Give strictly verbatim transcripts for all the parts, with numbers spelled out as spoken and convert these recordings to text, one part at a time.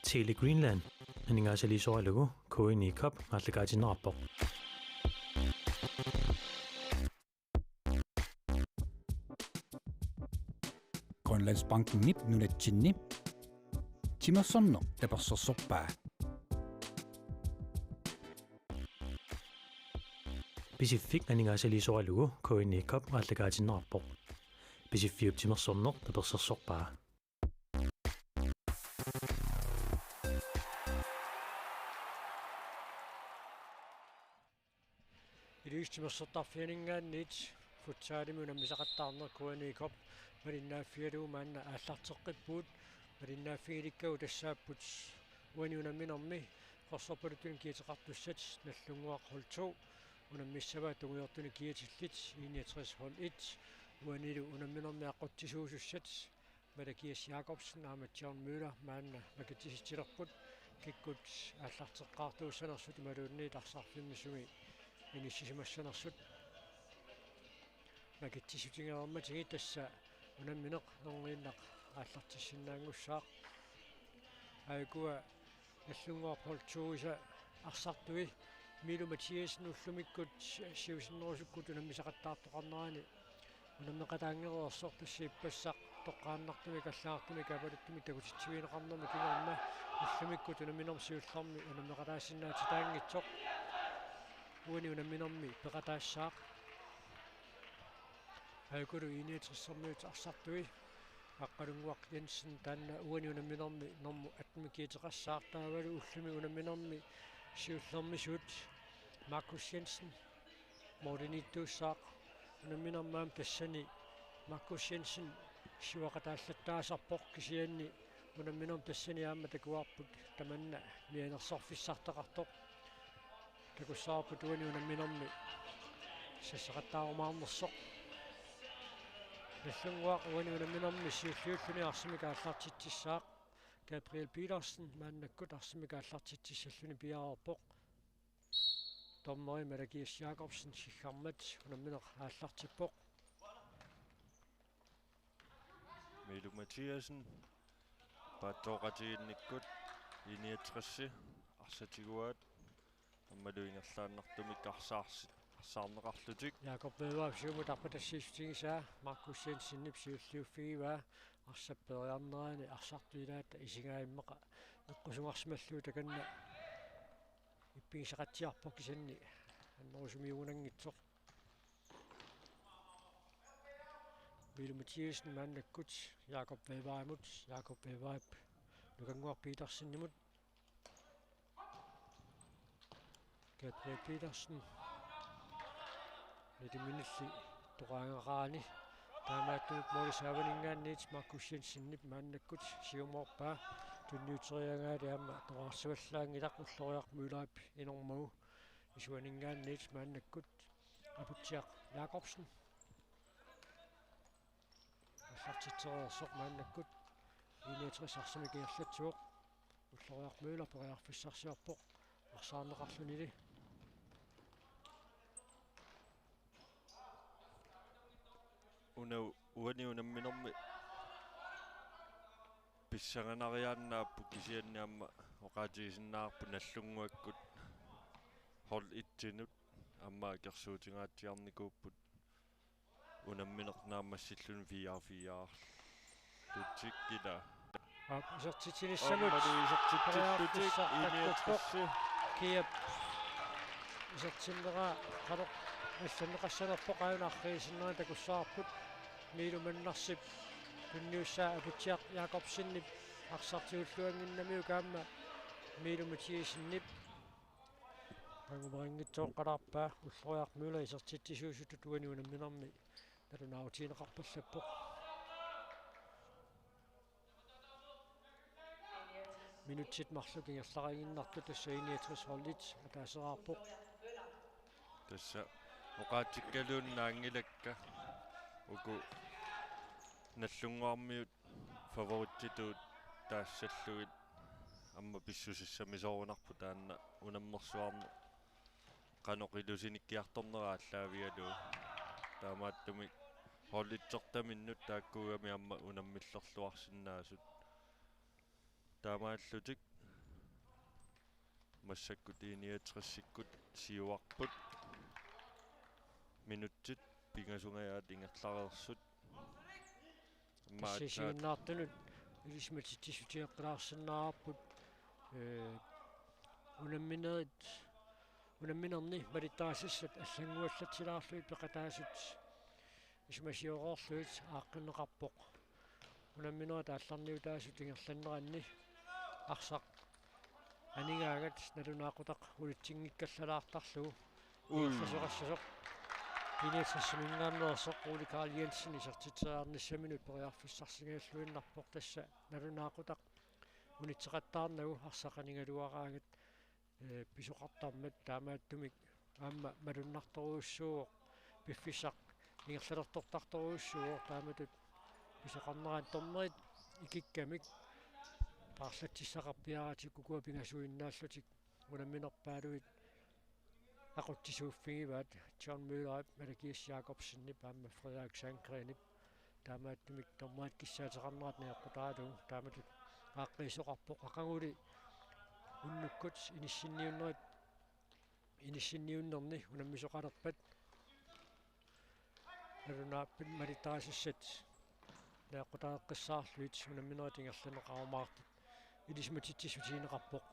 Tele Greenland aningaasaliisoralugu K N I Cup aallakaatinneqarpoq. Grønlandsbankenip nunatsinni timersorneq tapersersorpaa. Pisiffik aningaasaliisoralugu K N I Cup aallakaatinneqarpoq. Pisiffiup timersorneq tapersersorpaa. Ilulissat timersortarfianinngaanniit futsalimi unammisaqattaarneq K N I Cup malinnaaffigalugu maanna aallarteqqippugut. Malinnaaffigilikkagut tassaapput uani unamminermi qorsorpaluttunik kiateqartussat Nagdlunguaq hold to unammissavaat tungujortunik kiatillit I niogtres hold et, uanilu unamminermi aqutsisuusussat Malakias Jakobsen aamma John Møller maanna makitsisitsilerput kikkut aallarteqqaartuussanersut imaluunniit arsarfimmi sumi inissisimassanersut. Makitsissutigereermatigut tassa unammineq erniinnaq aallartissinnaanngussaaq. Aajukua Nagdlunguaq hold to-isa arsartui Miilu Mathiassen ullumikkut siusinnerusukkut unammisaqattaartoqarnerani unammeqataanngereersoq, tassa ippassaq toqqaannartumik allagartumik aapaluttumik takutitsivigineqarnermi kingorna ullumikkut unamminermi siullermi unammeqataassinnaatitaanngitsoq. Uani unamminermi peqataassaaq. Aajukulu I niogtres-ermiut arsartui Aqqalunnguaq Jensen taanna uani unamminermi normu attenimik kiateqassaaq, taavalu ullumi unamminermi siullermisut Markus Jensen målimiittuussaaq. Unamminermi aamma tassani Markus Jensen siuaqataallattaasarpoq, kisianni unamminermi tassani aamma takuarput tamanna mianersorfissartaqartoq. Takussavarput uani unamminermi sassaqattaarumaarnersoq. Nagdlunguaq uani unamminermi siulliulluni arsamik aallartitsissaaq. Gabriel Petersen maannakkut arsamik aallartitsissalluni piareerpoq. Dommeri Malakias Jakobsen siggarmat unammineq aallartippoq. Miilu Mathiassen paattooqatiginnikkut I niogtres arsaq tiguaat, aammalu ingerlaannartumik arsaarsi-, arsaarneqarlutik. Jakob Møller siumut arpatassiissutigisaa Markus Jensenip siulliuffigivaa arsap peeriarnerani arsartut ilaata isigaa immaqa eqqusugarsimallugu takanna ippigisaqatsiarpoq, kisianni annerusumiugunanngitsoq. Miilu Mathiassen maannakkut Jakob Weberimut, Jakob Weberip Nukannguaq Petersenimut. Gabriel Petersen. Nitiminnilli toqaangaqarani. Taamaattumik målip saavaninngaanniit Markus Jensenip maannakkut siumoorpaa. Tunniuteriaraangaali aamma toqarsivallaanngilaq, Ulloriaq Møllerip inormagu isuaninngaanniit maannakkut Aputsiaq Jakobsen. Aallartitsereersoq maannakkut I niogtres arsamik ingerlatsivoq. Ulloriaq Møller periarfissarsiorpoq arsaarneqarlunili. Una uani unamminermi pissanganariaannaapput, kisianni aamma oqaatigisinnaavarput Nagdlunguakkut hold et-inut aamma akersuutingaatsiarnikuupput unammineq naammassilluni fire fire-rlutik ila. Aap, isertitsinissamut. Aammalu isertitsillutik I niogtres. Kiap isertinneraa qanoq allanneqassanerpoq, aajuna arriisinnerani takussavarput. Miilu Mannarsip tunniussaa Aputsiaq Jakobsenip arsaq tigulluannginnamiuk aamma Miilu Mathiassenip angumerinngitsooqqalaarpaa. Ulloriaq Møller isertitsisuusutut uani unamminermi nalunaarutigineqarpallappoq. Minutsit marluk ingerlariinnartut tassa I niogtres hold et ataaseraarpoq. Tassa oqaatsikkaluunniit naanngilakka uku Nagdlunguarmiut favorititut taassallugit aamma pissusissamisoorunarpoq taanna unammersuarneq qanoq ilusinikkiartornera aallaavigalugu. Taamaattumik hold et-ertaminnut taakkuugamik aamma unammillerluarsinnaasut. Taamaallutik Massakkut I niogtresikkut siuarput. Minutsit pingasungajaat ingerlareersut. Aamma aatsaat Tassisiinnaartunut ilisimatitsissutigeqqilaarussinnaavarput, ee, unamminerit, unamminerni malittarisassat allannguallatsilaarlugit peqataasut isumasioreerlugit aaqqinneqarpoq. Unamminerit aallarniutaasut ingerlanneranni arsaq anigaangat nalunaaqutaq unitsinngikkallarlaartarlugu. Ui. Ingerlasoqassasoq. I niogtresiminngaanneersoq Ole Karl Jensen isertitseriarnissaminut periarfissarsigalluinnarpoq, tassa nalunaaqutaq unitseqattaarnagu arsaq anigaluaraangat, ee, pisoqartarmat. Taamaattumik aamma malunnartorujussuuvoq piffissaq, ingerlalertortartorujussuuvoq, taamatut pisoqarneraat dommerit ikikkamik paarlatsissaqarpiaratik ukua pingasuinnaallutik unamminerpaaluit aqutsisuuffigivaat, John Møllerip, Malakias Jakobsenip aamma Frederik Sandgrenip. Taamaattumik dommerit kissaateqarnerat najoqqutaralugu, taamatut aaqqiisoqarpoq. Aqaguli unnukkut inissinniunnerit, inissinniunnerni unammisoqalerpat nalunaapput malittarisassat najoqqutaaqqissaarlugit unamminerit ingerlanneqarumaartut ilisimatitsissutigineqarpoq.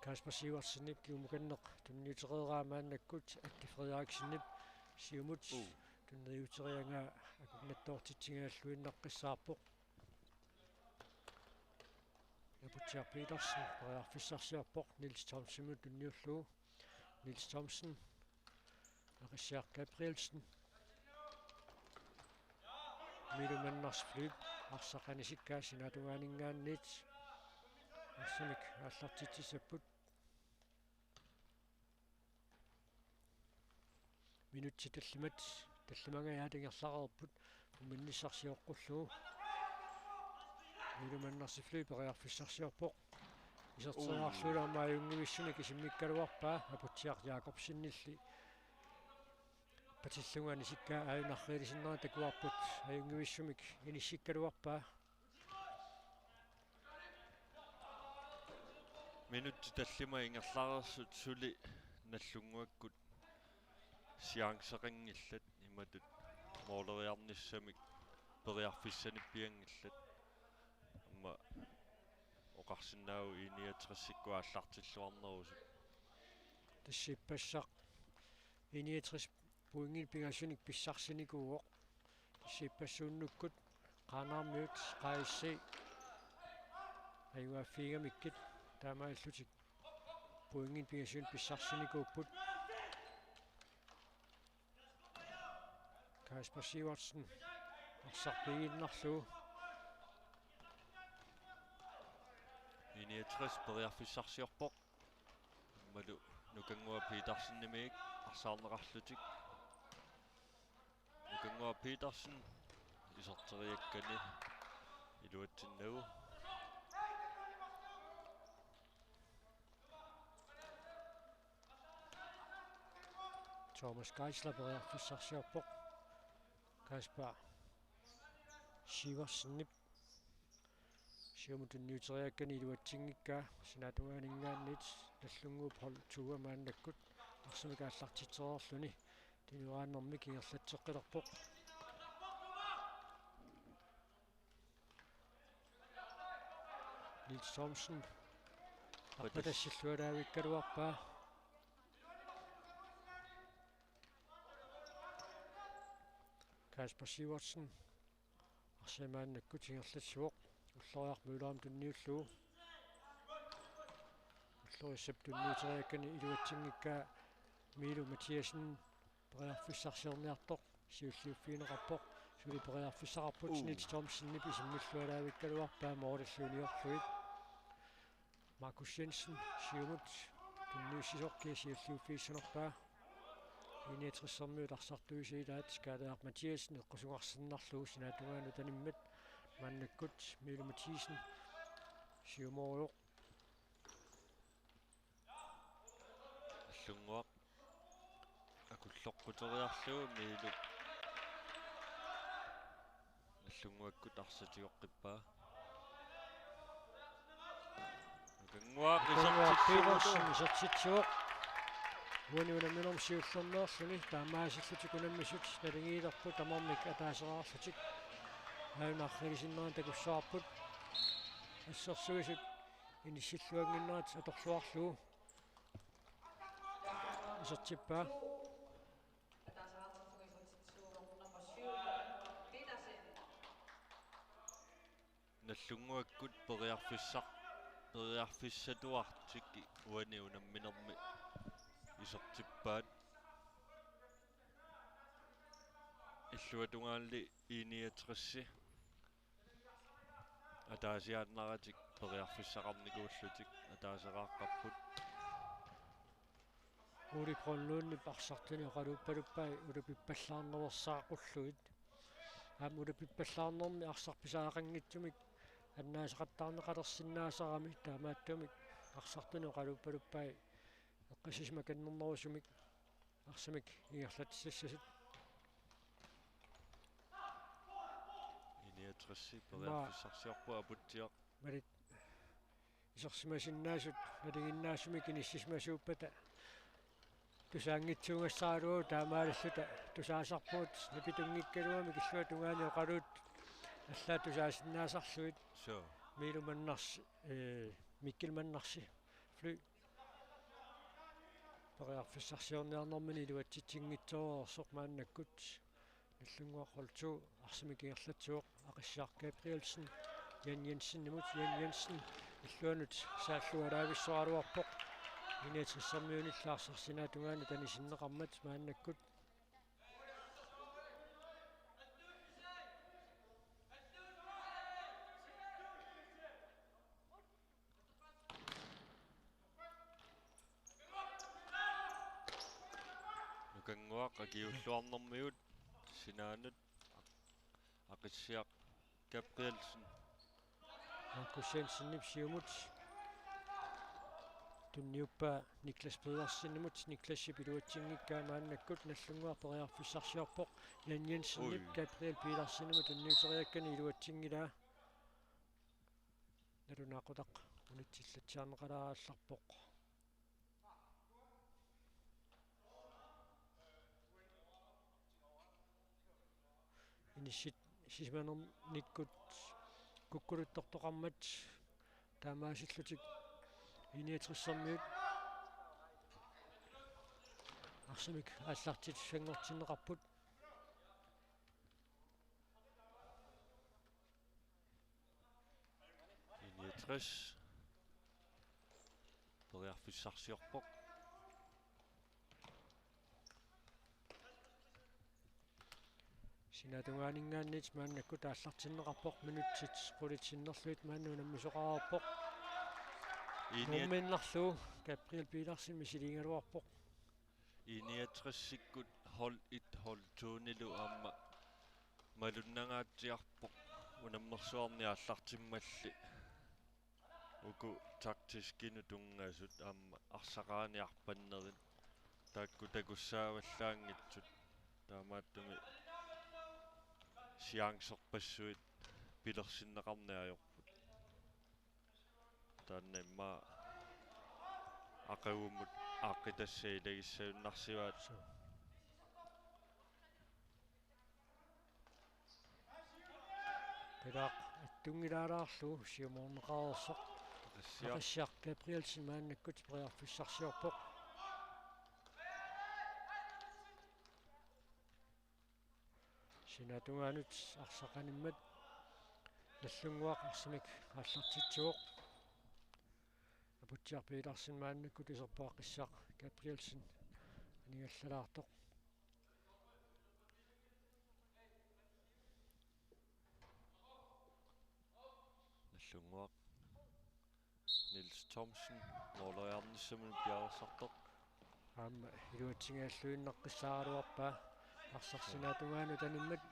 Kasper Sivertsenip kingumukanneq tunniutereeraa maannakkut Atte Frederiksenip siumut. Uu. Tunniuteriagaa akunnattoortitsigalluinnartussaavoq. Aputsiaq Petersen periarfissarsiorpoq Niels Thomsenimut tunniullugu. Niels Thomsen. Aqissiaq Gabrielsen. Miilu Manners Fløjt arsaq anisikkaa sinaatungaaninngaanniit. Arsamik aallartitsissapput. Minutsit tallimat, tallimangajaat ingerlareerput. Uminnissarsioqqullugu. Miilu Manners Fløjt periarfissarsiorpoq. Iserteriarlugu aamma ajunngivissumik isimmikkaluarpaa, Aputsiaq Jakobsenilli patillugu anisikkaa aajuna arriilisinnera takuarput, ajunngivissumik inissikkaluarpaa. Minutsit tallimat ingerlareersut suli Nagdlunguakkut chanceqanngillat, imatut mooleriarnissamik periarfissanippianngillat. Aamma oqarsinnaavoq I niogtresikkut aallartilluarnerusut. Tassa ippassaq I niogtres pointit pingasunik pissarsinikuuvoq. Tassa ippassaq unnukkut Qaanaarmiut Q S C ajugaaffiigamikkit taamaalillutik pointit pingasunik pissarsinikuupput. Kasper Sivertsen arsaq piinnarlugu. I niogtres periarfissarsiorpoq. Aammalu Nukannguaq Petersenimit arsaarneqarlutik. Nukannguaq Petersen iserteriakkani iluatsinnagu. Thomas Geisler periarfissarsiorpoq. Kasper Sivertsenip siumut tunniuteriakkani iluatsinngikkaa sinaatungaaninngaanniit. Nagdlunguup hold to maannakkut arsamik aallartitsereerluni tunioraannermik ingerlatseqqilerpoq. Niels Thomsen. Arpatassillualaavikkaluarpaa. Kasper Sivertsen. Arsaq maannakkut ingerlatsivoq. Ulloriaq Møllerimut tunniullugu. Ullorissap tunniuteriakkani iluatsinngikkaa Miilu Mathiassen periarfissarsiorniartoq siulliuffigineqarpoq. Suli periarfissaqarput. Uu. Niels Thomsenip isimmillualaavikkaluarpaa moolillu uniorlugit. Markus Jensen siumut tunniussisoq kia siulliuffigissanerpaa. I niogtressermiut arsartuisa ilaat Kaaleaq Mathiassen eqqusugarsinnarlugu sinaatungaanut animmat maannakkut. Miilu Mathiassen siumoorujoq. Nagdlunguaq akulloqquteriarlugu Miilu Nagdlunguakkut arsaq tigoqqippaa. Uanga Petersen isertitsivoq. Uani unamminermi siullermeerluni taamaasillutik unammisut naligiilerput tamarmik ataaseraarlutik. Aajuna arriilisinnera takussavarput. Assersuisut inissilluannginnerat atorluarlugu isertippaa. Nallunnguakkut periarfissar-, periarfissatuartik uani unamminermi isertippaat. Illuatungaanli I niogtres ataasiaannaratik periarfissaqarnikuullutik ataaseraaqqapput. Ole Grønlundip arsartuni oqaluuppaluppai ulapippallaarnerussaaqullugit. Aamma ulapippallaarnermi arsaq pisariaqanngitsumik annaasaqattaarneqalersinnaasarami taamaattumik arsartuni oqaluuppaluppai eqqissisimakannernerusumik arsamik ingerlatsissasut. I niogtres periarfissarsiorpoq Aputsiaq. Malit isersimasinnaasut nalinginnaasumik inissisimasuuppata tusaanngitsuugassaraluagut taamaalilluta tusaasarpugut nipitunngikkaluamik illuatungaani oqaluuttut allaat tusaasinnaasarlugit. Suu. Miilu Mannarsi, ee, Mikkel Mannarsi Fly. Periarfissarsiorniarnermini iluatsitsinngitsoorsoq maannakkut. Nallunnguaq hold to arsamik ingerlatsivoq Aqissiaq Gabrielsen Jan Jensenimut, Jan Jensen illuanut saallualaavissoraluarpoq. I niogtressermiunillu arsaq sinaatungaanut anisinneqarmat maannakkut. Nukannguaq akiuulluarnermigut sinaanut Aqissiaq Gabrielsen. Markus Jensenip siumut. Tunniuppaa Niklas Pedersenimut, Niklasip iluatsinngikkaa maannakkut Nallunnguaq periarfissarsiorpoq. Jan Jensenip Ui. Gabriel Petersenimut tunniuteriakkani iluatsinngilaa. Nalunaaqutaq unitsillatsiarneqalaallarpoq. Inissisimanermikkut kukkuluttortoqarmat taamaasillutik I niogtressermiut arsamik aallartitussanngortinneqarput. I niogtres. Periarfissarsiorpoq. Sinaatungaaninngaanniit maannakkut aallartinneqarpoq, minutsit qulit sinnerlugit maanna unammisoqareerpoq. I niogtres. Nummiinnarlugu Gabriel Petersen misiliigaluarpoq. I niogtresikkut hold et, hold to-nilu aamma malunnangaatsiarpoq unammersuarni aallartimmalli. Uku taktiskinut tunngasut aamma arsaqaani arpannerit taakku takussaavallaanngitsut, taamaattumik chancerpassuit pilersinneqarneq ajorput. Taanna immaqa aqagumut aaqqitassat ilagissagunarsivaat. Qilaq attunngilaalaarlugu siumoorneqareersoq. Aqissiaq. Aqissiaq Gabrielsen maannakkut periarfissarsiorpoq. Sinaatungaanut arsaq animmat Nallunnguaq arsamik aallartitsivoq. Aputsiaq Petersen maannakkut iserpoq Aqissiaq Gabrielsen aningallalaartoq. Nallunnguaq. Niels Thomsen, måleriarnissamut piareersartoq. Aamma iluatsinngilluinnaqqissaaraluarpaa arsaq sinaatungaanut animmat.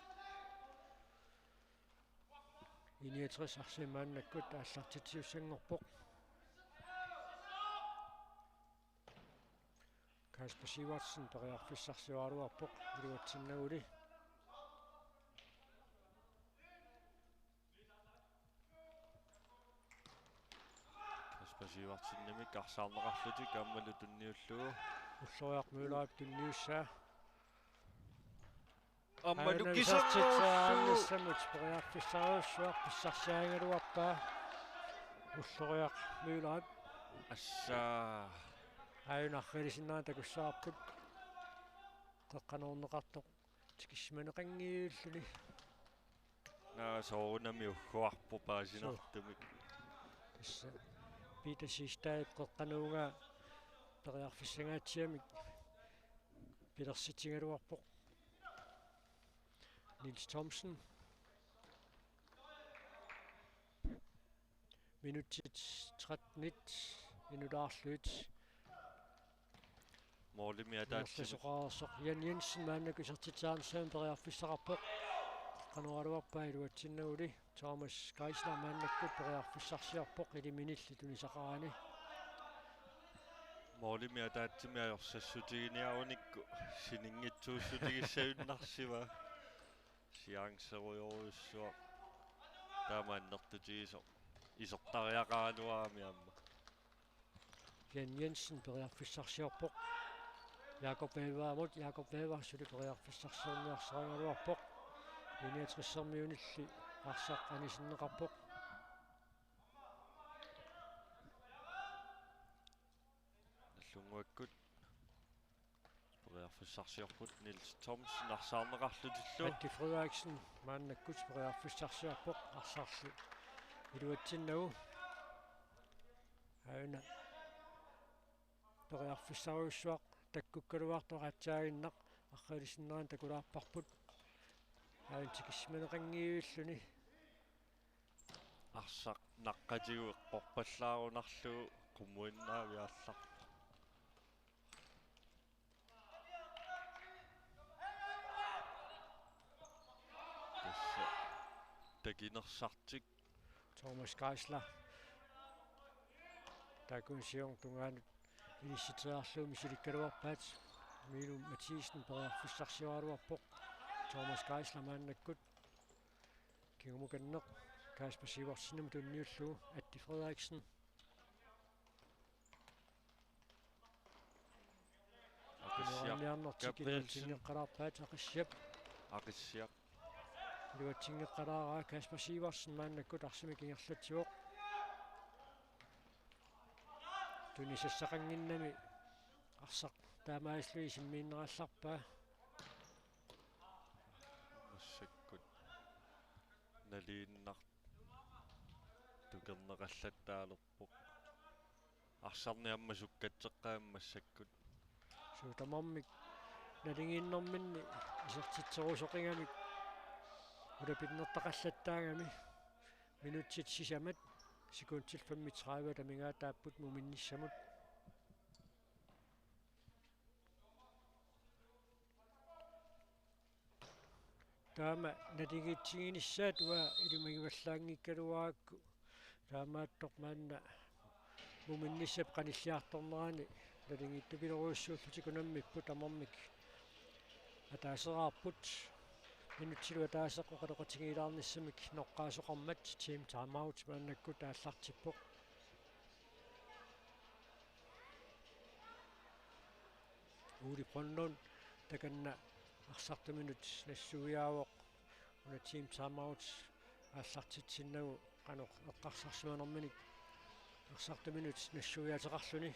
I niogtres arsamik maannakkut aallartitsisussanngorpoq. Kasper Sivertsen periarfissarsioraluarpoq iluatsinnaguli. Kasper Sivertsenimik arsaarneqarlutik aammalu tunniullugu. Ulloriaq Møllerip tunniussaa. Aammalu kisarluullugu. Anissamut periarfissarujussuaq pissarsiarigaluarpaa. Ulloriaq Møllerip. Assa. Aajuna arriilisinnera takussavarput. Qeqqanoorneqartoq. Tikissimaneqanngivilluni. Naa soorunami ugguarpoq paasinartumik. Tassa Peter Siegstadip qeqqanooraa periarfissangaatsiamik pilersitigaluarpoq. Niels Thomsen. Minutsit tretten inulaarluit. Målimi ataatsimi. Soqaarsoq Jan Jensen maannakkut isertitseriarnissamut periarfissaqarpoq. Qanoraluarpaa iluatsinnaguli. Thomas Geisler maannakkut periarfissarsiorpoq iliminilli tunisaqarani. Målimi ataatsimi ajorsassutiginiarunikku sininngitsuussutigissagunarsivoq. Siaanserujorujussuaq. Taama annertutigisoq. Isertariaqaraluarami aamma. Jan Jensen periarfissarsiorpoq. Jakob Weberimut, Jakob Weber suli periarfissarsiorniarsarigaluarpoq. I-niogtressermiunilli arsaq anisinneqarpoq. Nallunnguakkut periarfissarsiorput Niels Thomsen arsaarneqarlutillu. Matti Frederiksen maannakkut periarfissarsiorpoq arsarlu iluatsinnagu. Aajuna periarfissarujussuaq takkukkaluartoq aatsaaginnaq arriilisinnera takulaarparput. Aajuna tikissimaneqanngivilluni. Arsaq naqqatigut eqqorpallaarunarlugu qummuinnaaviarlarpoq. Tassa takinersartik. Thomas Geisler. Taakku siornatigut tungaanut inissitseriarlugu misilikkaluarpaat. Miilu Mathiesen periarfissarsioraluarpoq. Thomas Geisler maannakkut. Kingumukanneq Kasper Sivertsenimut tunniullugu Atti Frederiksen. Aqissiaq Gabrielsen. Iluatsingeqqalaarpaat Aqissiap. Aqissiaq. Iluatsingeqqalaaraa Kasper Sivertsen maannakkut arsamik ingerlatsivoq. Tunisassaqannginnami arsaq taamaalilluni simmiinnerallarpaa. Massakkut naliinnartoq tukerneqallattaalerpoq. Arsarneq aamma sukkatseqqaammat massakkut. Suu tamarmik naligiinnerminni isertitserusoqigamik ulapinnertaqallattaagami minutsit sisamat sekundit femogtredive amigaataapput muminnissamut. Taama naligiitsiginissaat uanga ilimagivallaanngikkaluarakku taamaattoq maanna muminnissap qanilliartornerani naligiittupiloruissuullutik unammipput tamarmik ataaseraarput. Minutsilu ataaseq oqaloqatigiilaarnissamik noqqaasoqarmat team timeout maannakkut aallartippoq. Ole Brønlund takanna arsartuminut nassuiaavoq una team timeout aallartitsinnagu qanoq eqqarsarsimanerminik arsartuminut nassuiaateqarluni.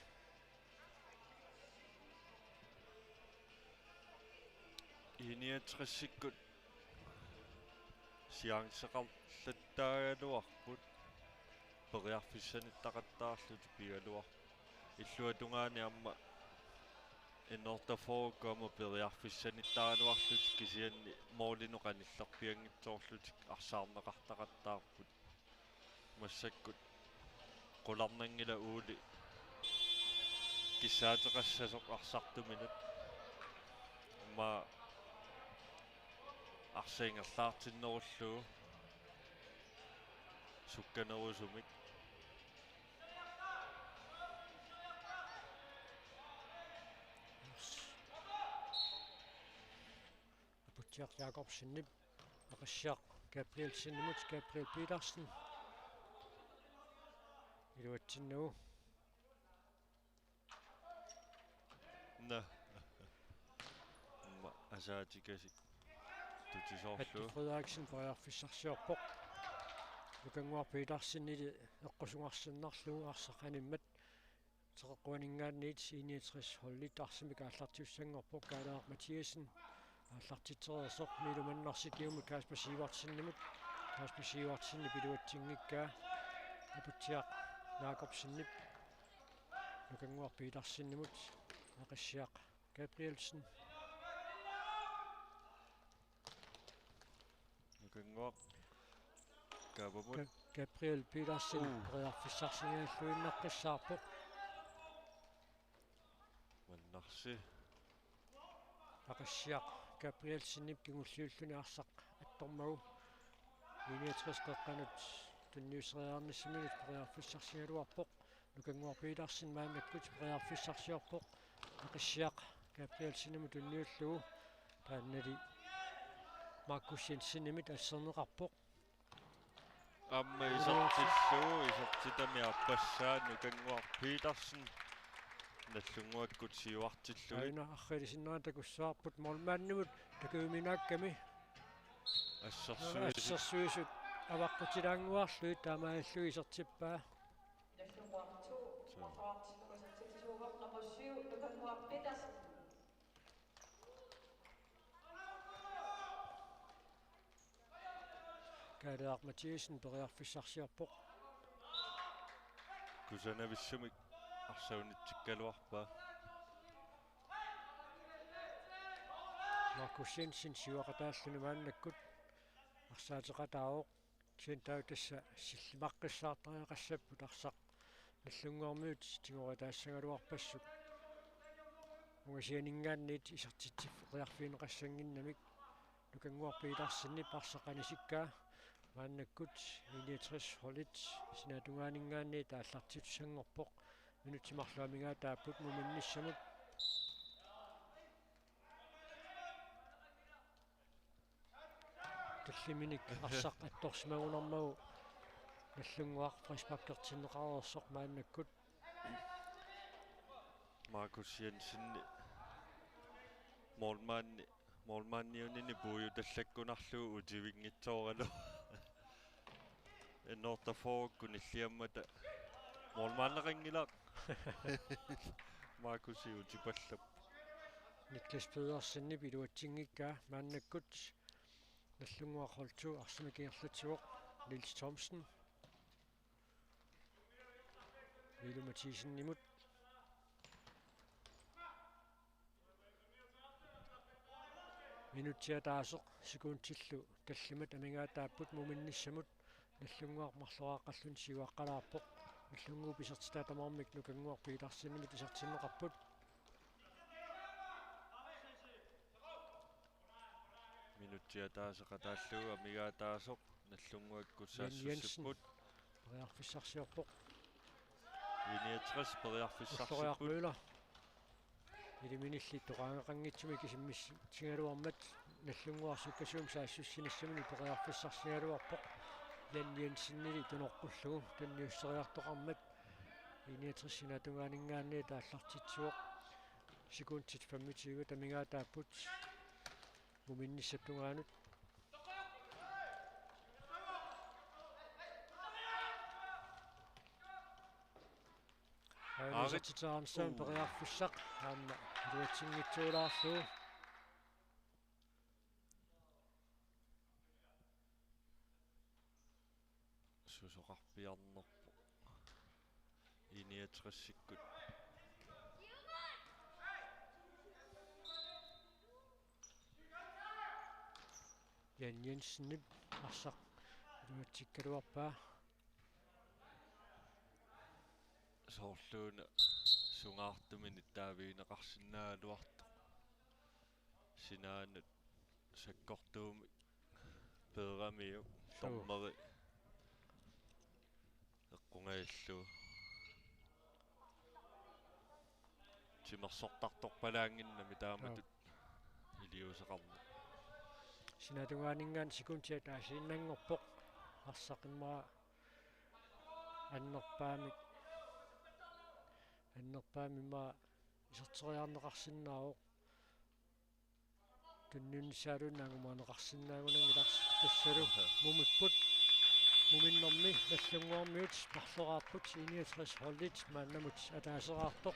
I-niogtresikkut siaanseqarlattaagaluarput periarfissanittaqattaarlutik pigaluarput. Illuatungaani aamma N-otteogfyrre aamma periarfissanittaraluarlutik kisianni målinut qanillerpianngitsoorlutik arsaarneqartaqattaarput. Massakkut qularnanngilaq Ole kissaateqassasoq arsartuminut. Aamma arsaq ingerlaartinnerullugu sukkanerusumik. Aputsiaq Jakobsenip Aqissiaq Gabrielsenimut, Gabriel Petersen. Iluatsinnagu. Nå. Aamma asaatikasik tutisoorlugu. Attu Frederiksen periarfissarsiorpoq. Nukannguaq Petersenili eqqusungarsinnarlugu arsaq animmat. Teqeqquaninngaanniit I niogtres holdit arsamik aallartiussanngorpoq. Kaaleeraq Mathiassen aallartitsereersoq, Miilu Mannarsi kingumut Kasper Sivertsenimut. Kasper Sivertsenip iluatsinngikkaa Aputsiaq Jakobsenip Nukannguaq Petersenimut. Aqissiaq Gabrielsen. Nukannguaq. Kaapamut. Ga-, Gabriel Petersen. Uu. Periarfissarsiorluinnaqqissaarpoq. Mannarsi. Aqissiaq Gabrielsenip kingulliulluni arsaq attormagu. I niogtres qeqqanut tunniusseriarnissaminut periarfissarsigaluarpoq. Nukannguaq Petersen maannakkut periarfissarsiorpoq. Aqissiaq Gabrielsenimut tunniullugu. Taannali Markus Jensenimit asserneqarpoq. Aamma isertillugu, isertitami aappassaa Nukannguaq Petersen. Nallunnguakkut siuartillugu. Aina arriilisinnera takussavarput målmandimut takujuminaakkami. Assersuisut. Assersuisut avaqqutilaannguarlugit taamaalillugit isertippaa. Nummer to, nummer to, nummer syv, Nukannguaq Petersen. Kaaleeraq Mathiassen periarfissarsiorpoq. Kusanavissumik arsaanitsikkaluarpaa. Markus Jensen siuaqataalluni maannakkut arsaateqataavoq. Kisianni taava tassa sillimaqqissaartariaqassapput arsaq Nallunnguarmiut tigooritaassagaluarpassuk. Ungasianinngaanniit isertitsiffeqqiarfigineqassannginnamik. Nukannguaq Petersenip arsaq anisikkaa maannakkut I niogtres holdit sinaatungaaninngaanniit aallartiutissanngorpoq. Minutsit marluk amigaataapput muminnissamut. Tallimanik arsaq attorsimagunarmagu Nallunnguaq frisparkertinneqareersoq maannakkut. Markus Jensen målmandi, målmandiunini puigutallakkunarlugu utivinngitsooralugu. N otteogfyrre kunilliammata målmandeqanngilaq. Markus utipallap. Niklas Pedersenip iluatsinngikkaa maannakkut Nallunnguaq hold to arsamik ingerlatsivoq. Niels Thomsen. Miilu Mathisen-imut. Minutsit ataaseq sekundillu tallimat amigaataapput muminnissamut. Nallunnguaq marloraaqqalluni siuaqqalaarpoq. Nallunnguup isertitaa tamarmik Nukannguaq Petersenimit isertinneqarput. Minutsit ataaseq ataallugu amigaataasoq Nallunnguakkut Jan Jensen saassussipput. Periarfissarsiorpoq. I niogtres periarfissarsipput. Ulloriaq Møller. Iliminilli toqaangeqanngitsumik isimmissigaluarmat Nallunnguaq sukkasuumik saassussinissaminut periarfissarsigaluarpoq. Jan Jensenili tunoqqullugu tunniusseriartoqarmat I niogtres sinaatungaaninngaanniit aallartitsivoq. Sekundit femogtyve amigaataapput muminnissap tungaanut. Aana Aarit. Isertitaanissamut Uu. Periarfissaq aamma iluatsinngitsoorlaarlugu. Susoqarpiarnerpoq. I niogtresikkut. Jan Jensenip arsaq iluatsikkaluarpaa. Soorluuna sungaartumik nittaavigineqarsinnaagaluartoq. Sinaanut sakkortuumik peeramiuk. Suu. Dommeri eqqungajallugu. Timersortartorpalaannginnami taamatut. Joo. Iliuuseqarneq. Sinaatungaaninngaanniit sekundit ataasiinnanngorpoq. Arsaq immaqa annerpaamik. Annerpaamik immaqa Iserteriarneqarsinnaavoq. Tunniunnissaaluunniit angumaaneqarsinnaagunanngilarsi tassalu. Mumipput. Muminnermi Nagdlunguarmiut marloraarput, I niogtres holdit maannamut ataaseraartoq.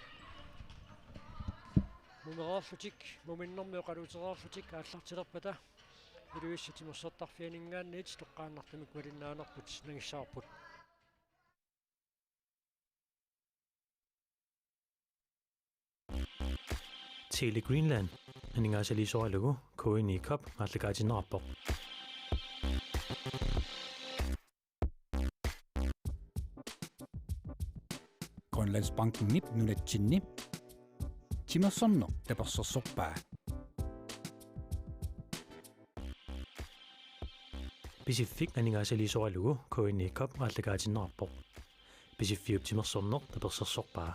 Mumereerlutik, muminnermi oqaluutereerlutik aallartilerpata Ilulissat timersortarfianinngaanniit toqqaannartumik malinnaanerput nangissavarput. Tele Greenland aningaasaliisoralugu K N I Cup aallakaatinneqarpoq. Grønlandsbankenip nunatsinni timersorneq tapersersorpaa. Pisiffik aningaasaliisoralugu K N I Cup aallakaatinneqarpoq. Pisiffiup timersorneq tapersersorpaa.